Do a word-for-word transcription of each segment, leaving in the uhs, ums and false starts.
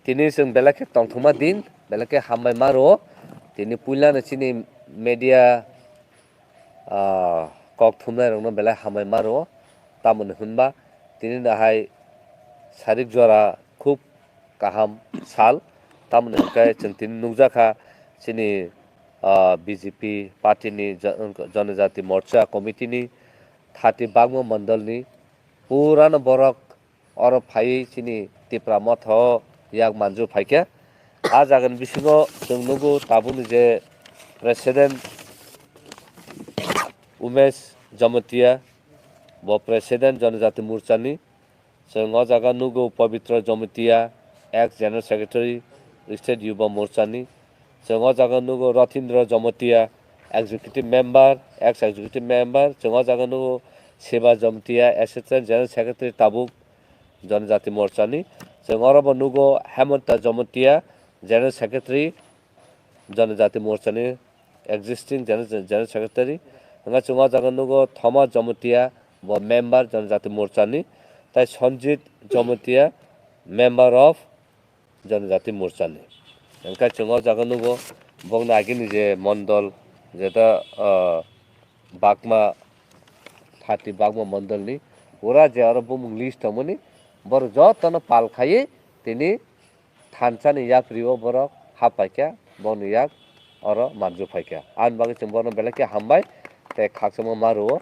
Tini chwng belai khe tongthokma din, belai khe hambai ma rwo. Tini puilano chini media, ah, kok thumnai rokno belai hambai ma rwo. Tamoni hwnba tini no hai sarik jora khub kaham sal. Tamoni hwnkhe chwng tini nukjakha chini, ah, B J P party ni jo-, Jonojati Morcha committee ni thati bagma mondol ni purano borok oro phaiwi chini Tipra Motha o yak manju phaikha. A jagani bisingo chwng nugo tabukni je President Umesh Jamatia, bo President Jonojati Morcha ni. Chwng o jaga nugo Pabitra Jamatia, ex General Secretary, State Yuba Morcha ni. Chwng o jaga nugo Rathindra Jamatia, Executive Member, ex Executive Member. Chwng o jaga nugo Shiva Jamatia, Assistant General Secretary tabuk Jonojati Morcha ni. Chwng oro bo nugo Hemanta Jamatia, General Secretary Jonojati Morcha ni, existing General, General Secretary. Hwnba chwng o jaga nugo Thomas Jamatia, bo member Jonojati Morcha ni. Tai Sanjit Jamatia, member of Jonojati Morcha ni. Hwnkhe chwng o jaga nugo bokni agini je mondol, jeta, ah, Bagma, thati Bagma mondol ni pura je oro bumung list tongmani, borok jotono pal khaiwi tini thansa ni yapri o borok hap paikha, boni yak oro manju phaikha. Ani bagwi chwng bono belai khe hambai tei khakchangma ma rwo.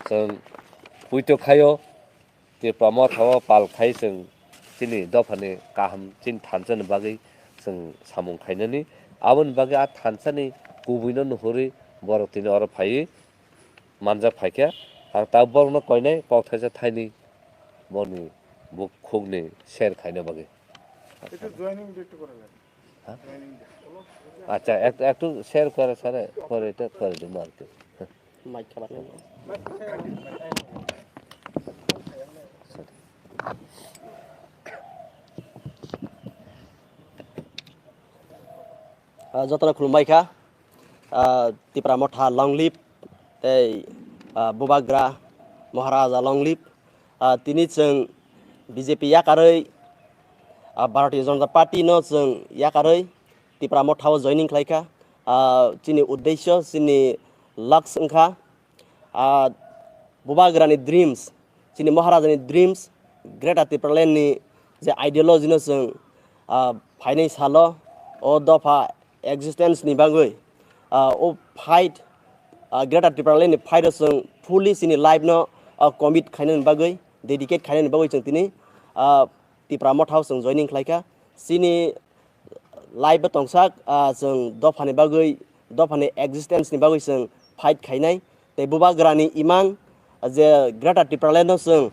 Chwng puito khaio. Tipra Motha o pal khai chwng chini dophani kaham chini thansa ni bagwi chwng samung khainani. Aboni bagwi a thansa ni kubui no nuhurwi borok tini oro phaiwi manjak phaikha. Ang ta borok no koinai kok thaisa thaini boni bukhuk ni share khaina bagwi. একটু joining date করে নেন। হ্যাঁ? Joining date. আচ্ছা, এক-, একটু শেয়ার করে স্যার, করে এটা করে দিন আর কি। মাইক খাবার নেই। Ah, jotono khulumbai kha. Ah, Tipra Motha long live, tei, ah, Bubagra Maharaja long live. Ah, tini chwng B J P yakarwi, ah, Bharatiya Janata Party no chwng yakarwi Tipra Motha o joining khlai kha. Ah, chini uddesyo, chini laks wngkha, ah, Bubagrani dreams, chini Maharajani dreams, Greater Tipraland ni je ideology no chwng, ah, phainai salo o dopha existence ni bagwi, ah, o fight, ah, Greater Tipraland ni fight o chwng fully chini life no, ah, commit khainani bagwi, dedicate khainani bagwi chwng tini, ah, Tipra Motha o chwng joining khlai kha. Chini life bo tongsak, ah, chwng dophani bagwi, dophani existence ni bagwi chwng fight khainai. Tei Bubagrani imang je Greater Tipraland no chwng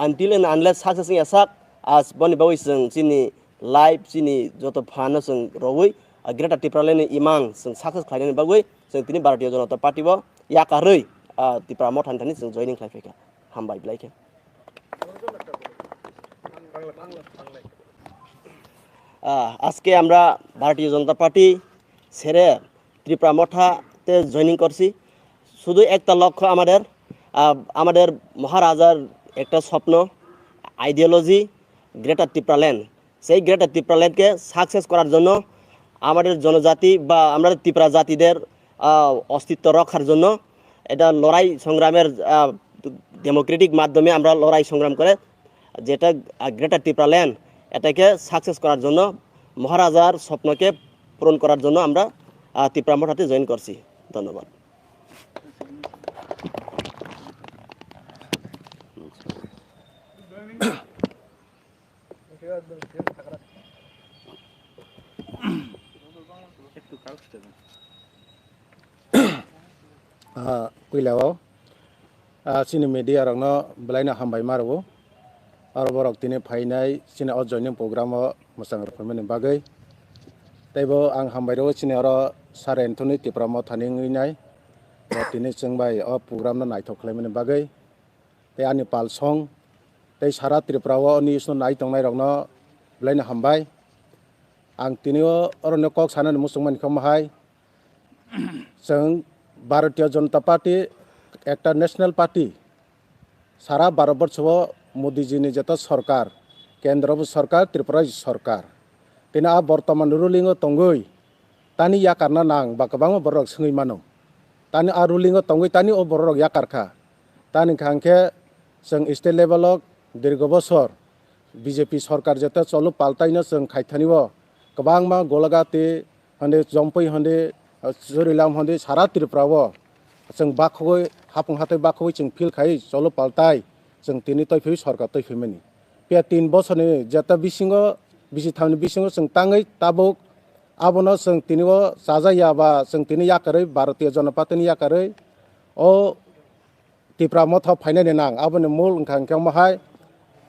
until and unless success wngya sak, as boni bagwi chwng chini life, chini joto phan no chwng rwui, ah, Greater Tipraland ni imang chwng success khlainani bagwi chwng tini Bharatiya Janata Party o yakarwi, ah, Tipra Motha ni thani chwng joining khlai phaikha. Hambai belai khe. আহ, আজকে আমরা ভারতীয় জনতা পার্টি ছেড়ে ত্রিপুরা মঠাতে জয়েনিং করছি। শুধু একটা লক্ষ্য আমাদের, আহ, আমাদের মহারাজার একটা স্বপ্ন, আইডিওলজি, গ্রেটার ত্রিপুরা ল্যান্ড। সেই গ্রেটার ত্রিপুরা ল্যান্ডকে সাকসেস করার জন্য আমাদের জনজাতি বা আমাদের ত্রিপুরা জাতিদের, আহ, অস্তিত্ব রক্ষার জন্য এটা লড়াই সংগ্রামের, আহ, ডেমোক্রেটিক মাধ্যমে আমরা লড়াই সংগ্রাম করে যেটা, আহ, গ্রেটার ত্রিপুরা ল্যান্ড, এটাকে সাকসেস করার জন্য, মহারাজার স্বপ্নকে পূরণ করার জন্য আমরা, আহ, ত্রিপুরা মঠাতে জয়েন করছি। ধন্যবাদ। Ah, puila o, ah, chini media rokno belai no hambai ma rwo. Aro borok tini phainai chini o joining program o mwchang rwphaimani bagwi. Tei bo ang hambai rwo chini oro Sir Anthony Tipra Mothani wngwi nai. Bo tini chwng bai o program no naithok khlaimani bagwi. Tei ani pal song, tei sara Tripura o news no nai tongnai rokno belai no hambai. Ang tini o oro no kok sanani muchung mani khe omo hai, chwng Bharatiya Janata Party ekta national party, sara Bharat borsho o Modi ji ni jeto sorkar, kendro bo sorkar, Tripura sorkar, Tini a bortoman ruling o tongwi tani yakarna nang ba kwbangma borok swngwi mano. Tani a ruling o tongwi tani o borok yakar kha. Tani hwnkha hwnkhe chwng state level o dirgo bosor B J P sorkar jeta cholo paltaino chwng khaithani o kwbangma Golagati hwnwi, Jompui hwnwi, Churilam hwnwi sara Tripura o chwng bakhogwi hapung hatai bakhogwi chwng feel khai cholo paltai chwng tini toiphai sorkar toiphaimani. Piya tin bosorni jeta bisingo, bisi thamni bisingo chwng tangwi tabuk abono chwng tini o chajakya ba chwng tini yakarwi Bharatiya Janata Party ni yakarwi o Tipra motha phainani nang. Aboni mul wngkha hwnkhe omo hai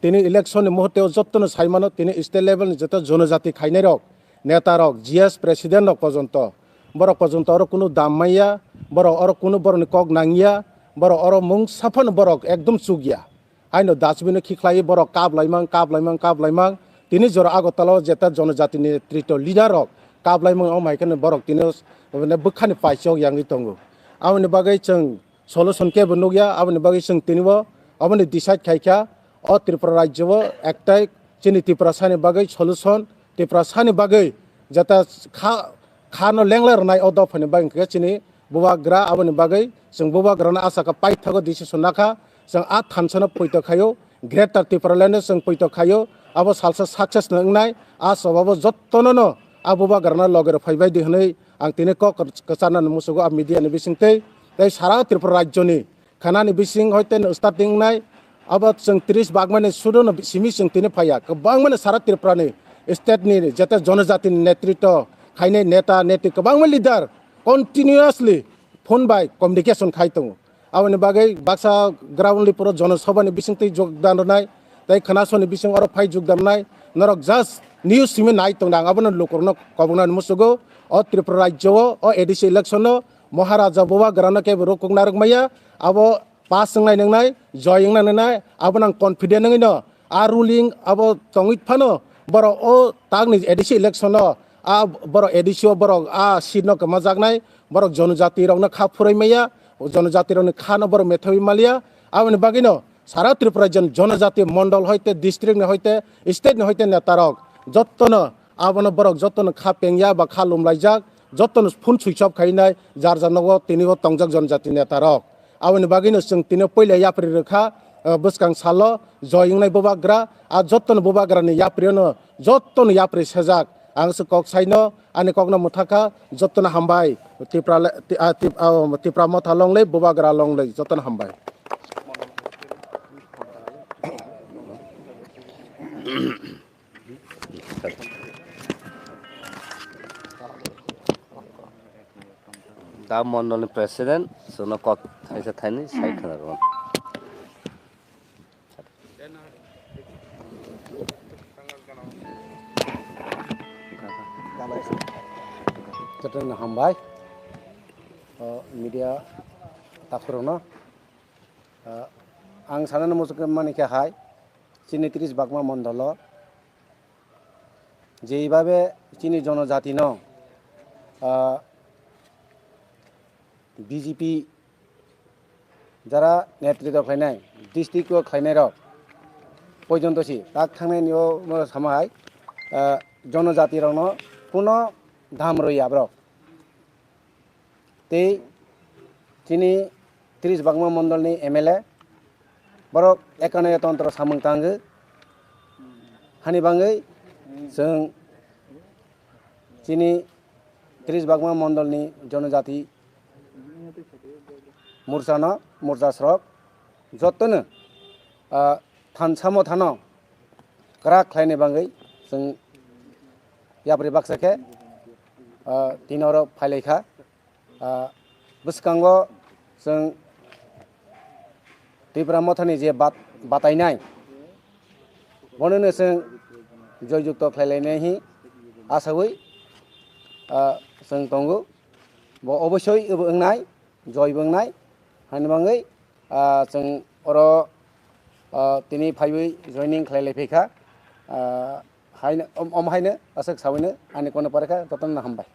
tini election ni muhurte o jottono sai mano tini state level ni joto jonojati khainai rok, neta rok, G S president rok pojonto, borok pojonto oro kunu dam manya, borok oro kunu borokni kok nangya, borok oro mung saphano borok ekdom chukya. Haino dustbin o khikhlai borok kap laimang, kap laimang, kap laimang. Tini jora Agartala o jeta jonojati ni netrito leader rok kap laimang, omo hai kheno borok tini o bwkhani paisok yangwi tongo. Aboni bagwi chwng solution kebo nukya, aboni bagwi chwng tini o aboni decide khaikha o Tripura rajyo o ektai chini Tiprasani bagwi solution, Tiprasani bagwi jeta kha, khano lenglai rwnai o dophani bagwi hwnkhe chini bubagra, aboni bagwi chwng bubagrano asakha paithago decision nakha, chwng a thansano poito khaio, Greater Tipraland no chwng poito khaio, abo salsa success no wngnai, a sobabo jottono no a bubagrano loge rw phaibai di hwnwi ang tini kok kwcharnani musugo a media ni bisingtwi tei sara Tripura rajyoni khanani bising hoite no starting wngnai, abo chwng tris bagmani sudo no simi chwng tini phaiya, kwbangmani sara Tripura ni state ni jete jonojati ni netrito khainai neta neti kwbangma leader continuously phone bai communication khai tongo. Aboni bagwi baksa ground level o jonosabha ni bisingtwi jogdan rwnai tei khwnasoni bising oro phai jogdan rwnai. Norok just news simi nai tongda, ang abono lukurokno koboknani musugo. O Tripura rajyo o, o A D C election o Maharaja Bubagrano kebo rokuk narwk maya, abo pass wngnai nwngnai, joy wngnai nwngnai, abono ang confident wngwi no a ruling abo tongwi phano borok o takni A D C election o a borok A D C o borok a seat no kwmajaknai, borok jonojati rokno kha phurwi maya, jonojati rokni kha no borok methawi maliya. Aboni bagwi no sara Tripura jon-, jonojati mondol hoite, district ni hoite, state ni hoite neta rok jottono abono borok jottono kha pengya ba kha lumlaijak, jottono phone switch off khainai, jar jar nogo tini o tongjak jonojati neta rok. Aboni bagwi no chwng tini puila yapri rwkha, eh, bwskang salo joy wngnai bubagra, a jottono bubagrani yapri no jottono yapri sejak. Ang se kok saino, ani kokno mwthakha, jottono hambai. Tipra le-, ti-, ah, tip-, ah, Tipra motha longlei, bubagra longlei, jottono hambai. Da mondolni president, sono kok thaisa thaini sai khna rw. Jotono hambai, o, media takhurokno. Ah, ang sanani muchungkhe mani khe hai, chini tris bagma mondolo jeibabe chini jonojatino, ah, B J P jara netritw khlainai, district o khlainairok poijonto si tak thangnaini o, o sama hai, ah, jonojatirokno kuno dham rwya borok. Tei chini tris bagma mondolni M L A borok ekanoya tontro samung tango. Hani bagwi chwng chini tris bagma mondolni jonojati morsano, morsasrok jottono, ah, thansa mothano kwrak khlaini bagwi chwng yapri baksa khe, ah, tini oro phailaikha. Ah, bwskango chwng Tipra mothani je bat-, batainai, bonono chwng joyjukto khlailainai hi asawi, ah, chwng tongo. Bo obossoi wngnai, joy bo wngnai, hani bagwi, ah, chwng oro, ah, tini phaiwi joining khlai lai phaikha. Ah, haino, om, om haino aswk sawino ani kono pore kha, jotono hambai.